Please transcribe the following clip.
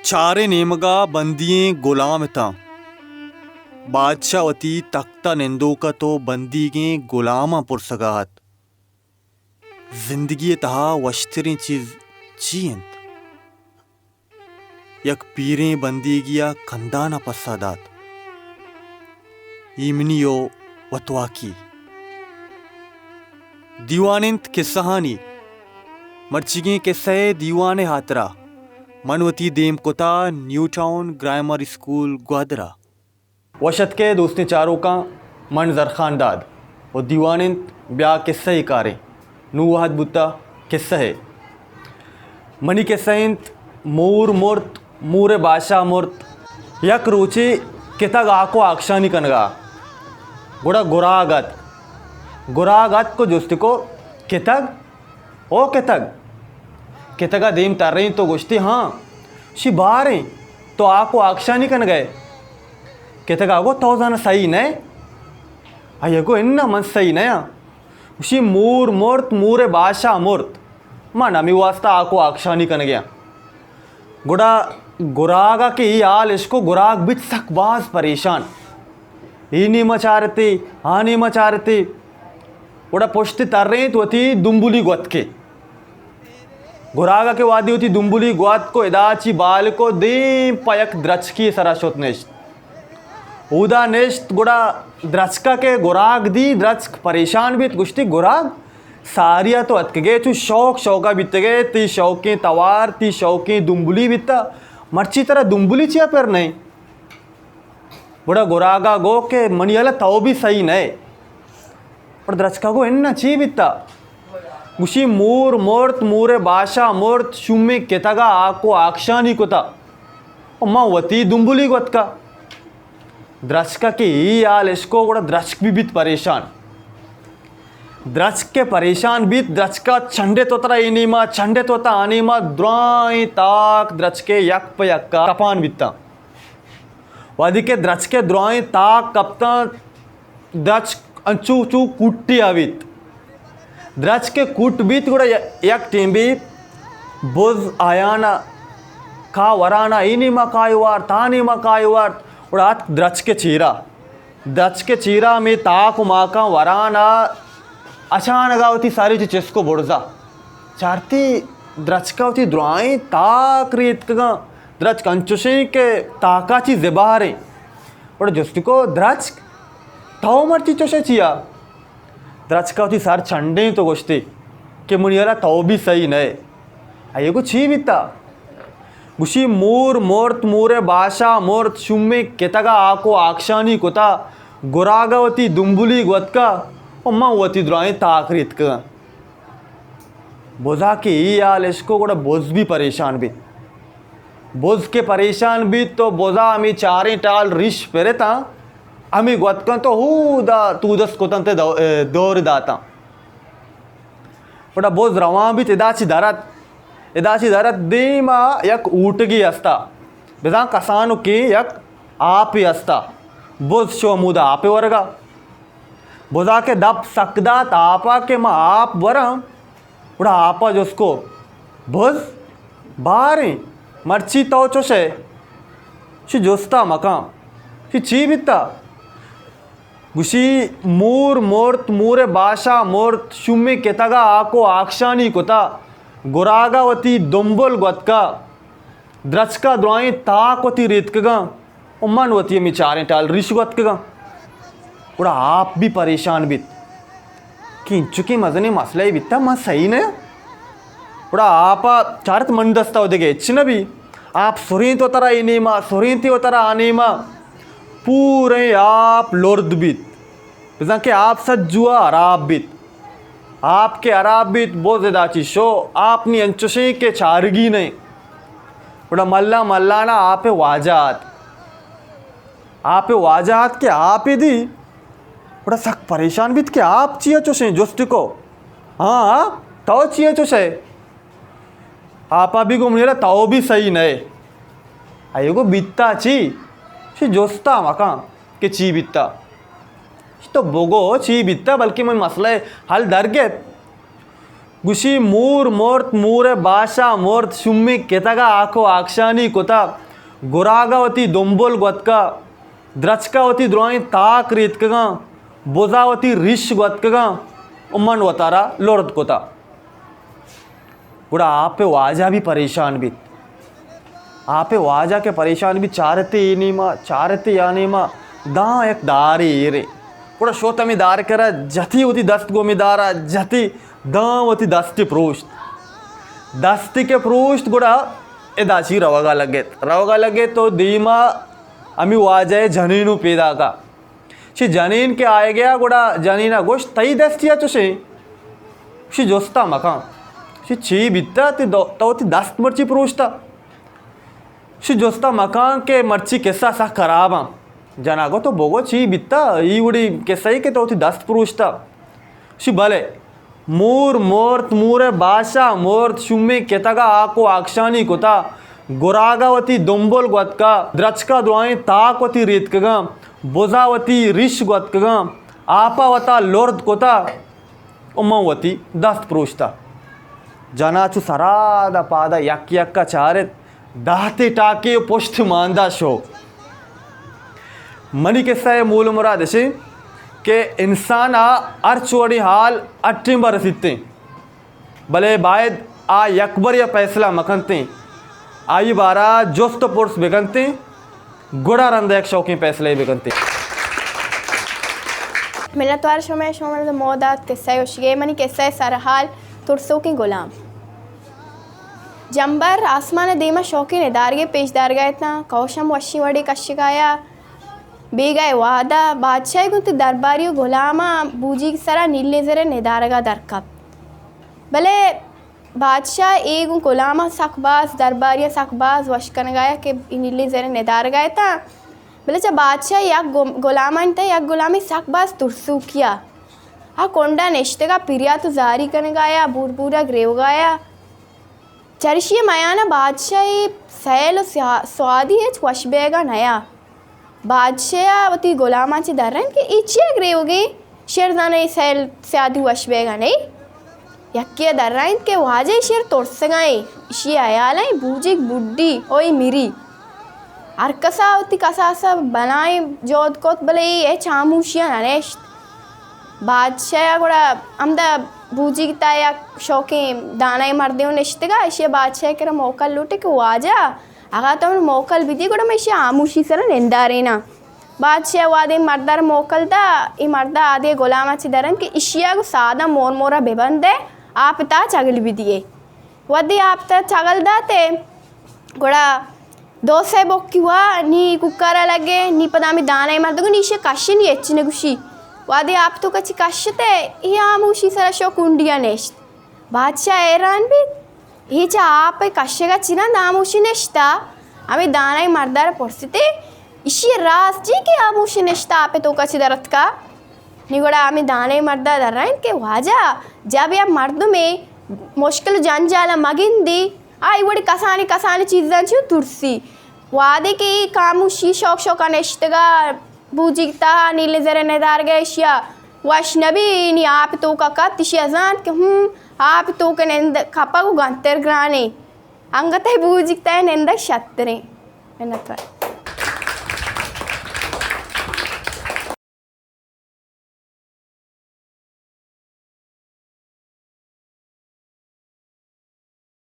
چاریں نیمگا بندییں گلام اتاں۔ بادشاہ وتی تخت ءَ نندوک ات و بندیگیں گلاماں پرسگا ات، زندگی ءِ تہا وشتریں چیز چی انت؟ یک پیریں بندیگی ءَ کندان ءَ پسہ دات، ایمنی و وتواکی۔ دیوان انت کسہانی۔ مرچیگیں کسہ ءِ دیوان ءِ ہاترا من وتی دیم کتا new town grammar school Gwadar ءَ۔ وش اتکے دوستیں چاروکاں، من زرخان داد و دیوان انت بیا کسہ ءَ کاریں۔ نوں وہد بوتا کسہ ءِ۔ منی کسہ انت مور مرت، مور ءِ بادشاہ مرت۔ یک روچے کتگ آک و آکشانی کنگا، گڑا گراگ اتک۔ گراگ اتک و جست کو، کتگ؟ او کتگ! کتگ ءَ دیم ترینت و گوشتی، ہاں۔ شی باریں، تو آک و آکشانی کنگ ئے؟ کتگ ءَ گو، تو زاناں سہی نئے؟ آئی ءَ گو، اناں، من سہی نیاں۔ گوشی، مور مرت، مور ءِ بادشاہ مرت، من ہمے واسطہ آک و آکشانی کنگ ءَ آں۔ گڑا گراگ ءَ کہ اے حال اشکو، گراگ بیت سک باز پریشان۔ اے نیما چارتے، آ نیما چارتے۔ گڑا پشت ترینت وتی دمبلی گوتکے۔ گراگ ءَ کہ وہدے وتی دمبلی گوتک و ادا چی بال کو، دیم پہ یک درچکی سرا شت نشت۔ اودا نشت، گڑا درچک ءَ کہ گراگ دی، درچک پریشان بیت، گوشتی، گراگ، ساری ءَ تو اتکگے، چو شوق شوق ءَ بیتگے، تی شوقیں توار، تی شوقیں دمبلی بیتا، مرچی ترا دمبلی چیا پر نئیں؟ گڑا گراگ ءَ گو کہ منی ہیال ءَ تو بھی سہی نئے۔ گڑا درچک ءَ گو، اناں، چی بیتا؟ گوشی، مور مرت، مور ءِ بادشاہ مرت، شومیں کتگ ءَ آک و آکشانی کتا و من وتی دمبلی گوتکا۔ درچک ءَ کہ اے حال اشکو، گڑا درچک بھی بیت پریشان۔ درچک کہ پریشان بیت، درچک ءَ چنڈت وترا اے نیما، چنڈت وتا آ نیما، درائیں تاک درچک ءِ یک پہ یکا کپان بیتاں۔ وہدے کہ درچک ءِ درائیں تاک کپتاں، درچک انچو چو کوٹی ءَ بیت۔ درچک کہ کوٹ بیت، گڑا ی-، یک ٹیمبے بز آیانا کا ورانا، اے نیما کائے وارت، آ نیما کائے وارت، گڑا اتک درچک ءِ چیرا۔ درچک ءِ چیرا ہمے تاک و ماکاں ورانا اچانک ءَ وتی ساری چہ چست کو برزا۔ چارتی درچک ءَ وتی درائیں تاک ریتکگاں۔ درچک انچوشیں کہ تاکا چی زباریں۔ گڑا جستی کو، درچک، تو مرچی چوشے چیا؟ درچک ءَ وتی سر چنڈینت و گوشتی کہ منی ہیالا تو بھی سہی نئے۔ آئی ءَ گو، چی بیتا؟ گوشی، مور مرت، مور ءِ بادشاہ مرت، شومیں کتگ ءَ آک و آکشانی کتا، گراگ ءَ وتی دمبلی گوتکا و من وتی درائیں تاک ریتکگاں۔ بزا کہ اے حال اشکو، گڑا بز بھی پریشان بیت۔ بز کہ پریشان بیت تو بزا ہمے چاریں ٹال ریش پرتاں، ہمے گوتکاں تو ہودا تودست کتنت دو-، دور داتاں۔ گڑا بز روان بیت، ادا چی درت، ادا چی درت، دیما یک اوٹگے ہستا، بزاں کسانکیں یک آپے ہستا۔ بز شو ہمودا آپے ورگا۔ بزا کہ دپ سک دات آپا کہ ما آپ وراں، گڑا آپا جست کو، بز، باریں، مرچی تو چوشے؟ شی جستا مکاں، شی چی بیتا؟ گوشی، مور مرت، مور ءِ بادشاہ مرت، شومیں کتگ ءَ آک و آکشانی کتا، گراگ ءَ وتی دمبل گوتکا، درچک ءَ درائیں تاک وتی ریتکگاں و من وتی ہمے چاریں ٹال ریش گوتکگاں۔ گڑا آپ بھی پریشان بیت کہ انچکیں مزنیں مسئلہ یے بیتا، من سہی نہ آں۔ گڑا آپ ءَ چارت من دست ءَ دگہ ہچ نہ بی۔ آپ سرینت وترا اے نیما، سرینت وترا آ نیما۔ پوریں آپ لرد بیت۔ بزاں کہ آپ سجو ءَ ہراب بیت۔ آپ کہ ہراب بیت، بز ادا چی شو، آپ نی انچوشیں کہ چارگی نئیں۔ گڑا ملان ملان ءَ آپ ءِ واجہ آت۔ آپ ءِ واجہ آت کہ آپ ءَ دی، گڑا سک پریشان بیت کہ آپ چیا چوشیں، جست کو، ہاں، ہاں، تو چیا چوشے؟ آپا بھی گو منی ہیالا تو بھی سہی نئے۔ آئی گو بیتا چی؟ شی جستا مکاں کہ چی بیتا۔ تو بگو چی بیتا، بلکہ من مسئلہ حل در گپت۔ گوشی، مور مرت، مور ءِ باش ءَ مرت، شومیں کتگ ءَ ہاک ءُ ہاکشانی کتہ، گراگ ءَ وتی دمبل گوتکہ، درچک ءَ وتی درائیں تاک ریتکگاں، بز ءَ وتی ریش گوتکگاں ءُ من وتارا لرد کتہ۔ گڑا آپ ءِ واجہ بھی پریشان بیت۔ آپ ءِ واجہ کہ پریشان بیت، چارتے اے نیما، چارتے آ نیما، داں یک دارے ایرے۔ گڑا شوت ہمے دار ءِ کرا، جتی وتی دست گوں ہمے دار ءَ جتی، داں وتی دستی پروشت۔ دستی کہ پروشت، گڑا ادا چی روگا لگت۔ روگا لگت تو دیما ہمے واجہ ءِ جنینو پیداکا۔ شی جنین کہ آئیگیا، گڑا جنینا گوشت، تئی دستی ءَ چشیں؟ شی جستا مکان۔ شی چی بیتا؟ تی دو-، تو وتی دست مرچی پروشتا؟ شی جستا مکان کہ مرچی قصہ سک خراباں۔ جنا گو تو بگو چی بیتا؟ ای وڑی قصہ ای کہ تو وتی دست پروشتا؟ شی بلے۔ مور مرت، مور ءِ باش ءَ مرت، شومیں کتگ ءَ ہاک ءُ ہاکشانی کتہ، گراگ ءَ وتی دمبل گوتکہ، درچک ءَ درائیں تاک وتی ریتکگاں، بز ءَ وتی ریش گوتکگاں، آپ ءَ وتا لرد کتہ ءُ من وتی دست پروشتہ۔ جنا چو سرا داں پادا یک یک ءَ چارت، دہتے ٹاکے ءُ پشت ماندا شو۔ منی قصہ ءِ مول ءُ مراد اش انت کہ انسان ءَ ہرچ وڑیں حال ہر ٹیم ءَ رسیت انت، بلے باید آ یکبرے ءَ پیسلہ مہ کنت انت، آئی بارہ ءَ جست ءُ پرس بہ کنت انت، گڑا رند ءَ یک شوکیں پیسلہ یے بہ کنت انت۔ منتوار شمئے، شما من ءَ موہ دات قصہ ءِ گوشگ ءِ۔ منی قصہ ءِ سرحال ترسوکیں گلام۔ جمبر آسمان ءِ دیم ءَ شوکیں ندارگے پیش دارگ ءَ اتاں، کئوش ہم وشیں وڑے کشگ ءَ آیا۔ بیگاہ ءِ وہد ءَ بادشاہ ءَ گوں وتی درباری ءُ گلاماں بوجیگ ءِ سرا نیلیں زر ءِ ندارگ ءَ در کپت۔ بلے بادشاہ ءَ گوں گلاماں سک باز، درباریاں سک باز وش کنگ ءَ آیا کہ اے نیلیں زر ءِ ندارگ ءَ اتاں۔ بلے چہ بادشاہ ءِ یک گم-، گلامانی تہ ءَ یک گلامے سک باز ترسوکی ءَ آ کنڈ ءَ نشتگ ءَ پریات ءُ زاری کنگ ءَ آیا، بور بور ءَ گریوگ ءَ آیا۔ چریشی ءِ میان ءَ بادشاہ ءِ سیل ءُ سیا-، سوادی ہچ وش بیگ ءَ نیا۔ بادشاہ ءَ وتی گلاماں چہ درائینت کہ اے چیا گریوگیں؟ شر زاناں اے سیل سیادی وش بیگ ءَ نئی۔ یکے ءَ درائینت کہ واجہ، اے شر ترسگ ءَ ایں، اشی ءِ ہیال ءَ ایں بوجیگ بڈی ءُ اے مری۔ ہر کس ءَ وتی کساس ءَ بلائیں جہد کت، بلے اے ہچ ہاموشی ءَ نہ نشت۔ بادشاہ ءَ گڑا ہمدا بوجیگ ءِ تہ ءَ یک شوکیں دانائیں مردے اوں نشتگ ءَ، ایشی ءَ بادشاہ ءِ کرا موکل لوٹی کہ واجہ، اگاں تو من ءَ موکل بدئے، گڑا من ایشی ءَ ہاموشی ءِ سرا ننداریناں۔ بادشاہ ءَ وہدے مرد ءَ را موکل دات، اے مرد ءَ آدگہ گلاماں چہ درائینت کہ ایشی ءَ گوں سادہ مور مور ءَ بہ بندئے، آپ ءِ تہا چگل بدئے۔ وہدے آپ ءِ تہا چگل دات ئے، گڑا دو سئے بکی وا نی کوکار ءَ لگے، نی پدا ہمے دانائی مرد گوں نی ایشی ءَ کشے، نی ہچ نہ گوشی۔ وہدے آپ ءِ توکا چہ کشت ئے، اے ہاموشی ءِ سرا شو کنڈی ءَ نشت۔ بادشاہ حیران بیت، اے چہ آپ ءِ کشگ ءَ چہ رند ہاموشی نشتہ، ہمے دانائی مرد ءَ را پرسیت ئے، ایشی ءَ راست چی کہ ہاموشی نشتہ آپ ءِ توکا چہ در اتکہ؟ نی گڑا ہمے دانائی مرد ءَ درائینت کہ واجہ، جب یک مردمے مشکل ءُ جنجال ءَ مہ گندی، آ اے وڑیں کسانیں کسانیں چیزاں چہ ترسی۔ وہدے کہ اے ہاموشی ءِ شوک شوک ءَ نشتگ ءَ بوجیگ ءِ تہا نیلیں زر ءِ ندارگ ءَ ایشی ءَ وش نہ بی، نی آپ ءِ توکا کپت، ایشی ءَ زانت کہ ہوں، آپ ءِ توک ءَ نند کپگ گوں گنتر گرانیں۔ انگت ءَ بوجیگ ءِ تہا نندگ شتریں۔ منتوار۔